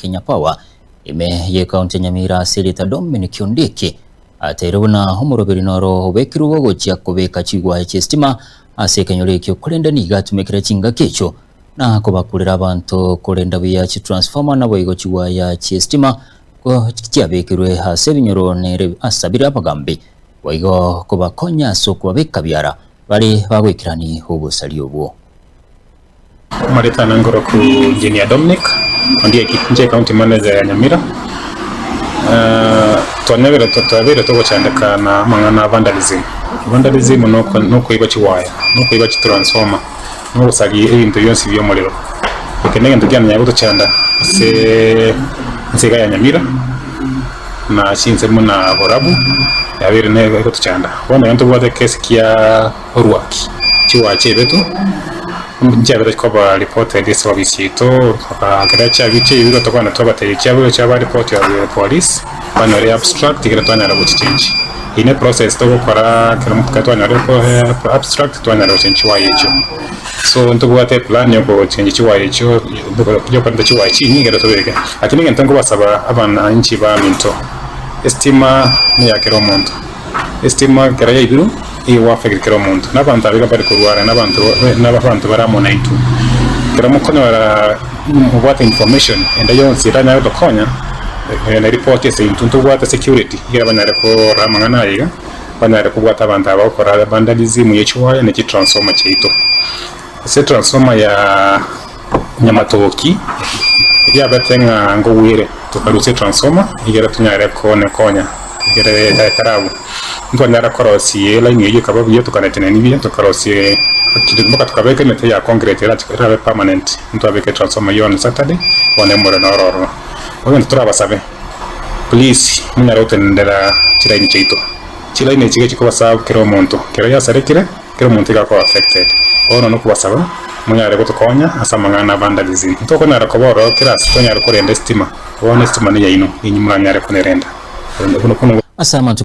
Kenya Power ime y'ekaunti ya Nyamira ase erieta Dominic Ondieki ateire buna omoroberi noro obekirwe gogochia kobeka chigwaya chi'esitima ase ekenyoro ekio korende nigo atumekire chingaki echio na kobakurera abanto korenda buya chitransformer naboigo chigwaya chi'esitima ko chiabekirwe ase ebinyoro nere asabire abagambi boigo kobakonya ase okobabeka biara bare bagoikerani obosaria obwo. Amaretana nangoroku Engineer Dominic Ondieki, inche County Manager ya Nyamira. Twanyabire twabeire togochandeka na amang'ana a vandalism. Vandalism noko nokoiba chiwaya, nokoiba chitransformer, nogosaria ebinto bionsi bia omorero. Eke negento kiananya gotochanda ase ense iga ya Nyamira na chinse buna Borabu yabeire ne egotochanda. Bono iga ntobwate ekesi kia orwaki, chiwaya chiaibetwe. Nchiabete koba reported ase ofisi yaito mpaka ekero chiabi chiaibirwe tokogenda twabatebia chiabirwe chiaba report of police banyore abstract ekero twanyara gochichange. Eyio ne process togokora ekero ekero twanyorire abstract twanyara gochange chiwaya echio. So ntobwate eplan ya ogochange chiwaya echio yokorenta chiwaya chinyinge ekero tobeke. Lakini egento nkobasaba abananchi baminto, estima neya kera omonto. Estima ekero yaibirwe nigo egoaffect kera omonto, na abanto abwo iga mbari korwara, na abanto na abanto bare amo naintwe. Ekero mokonyora mobwate information ende yonsi eranyare gotokonya, na report ase intwe ntobwate security ekero banyare korora amang'ana aya iga, banyare kobwata abanto aba bagokora vandalism ye chiwaya na chitransformer chiaito. Ase etransformer ya Nyamatoki, yabete ng'a nkogwere tokarusia etransformer egere tonyare konekonya egere etaragwa. Ntwanyara korosia elaini eyio ekaba buya tokanetenenia buya tokarosia mpaka tokabeka emete ya concrete erache erabe permanent ntwabeka etransformer eyio on Saturday bono omorero noro ororo. Bono egento torabasabe please monyare gotenenera chilaini chiaito, chilaini echi iga chikobasabu kera omonto, kero yasarekire. Kera omonto iga akoba affected. Bono nokobasaba monyare gotokonya ase amang'ana a vandalism. Ntokonyara koba ororo kera ase tonyare korenda estima, bono estima neyaino, inwe moranyare konerenda. Ase amanto.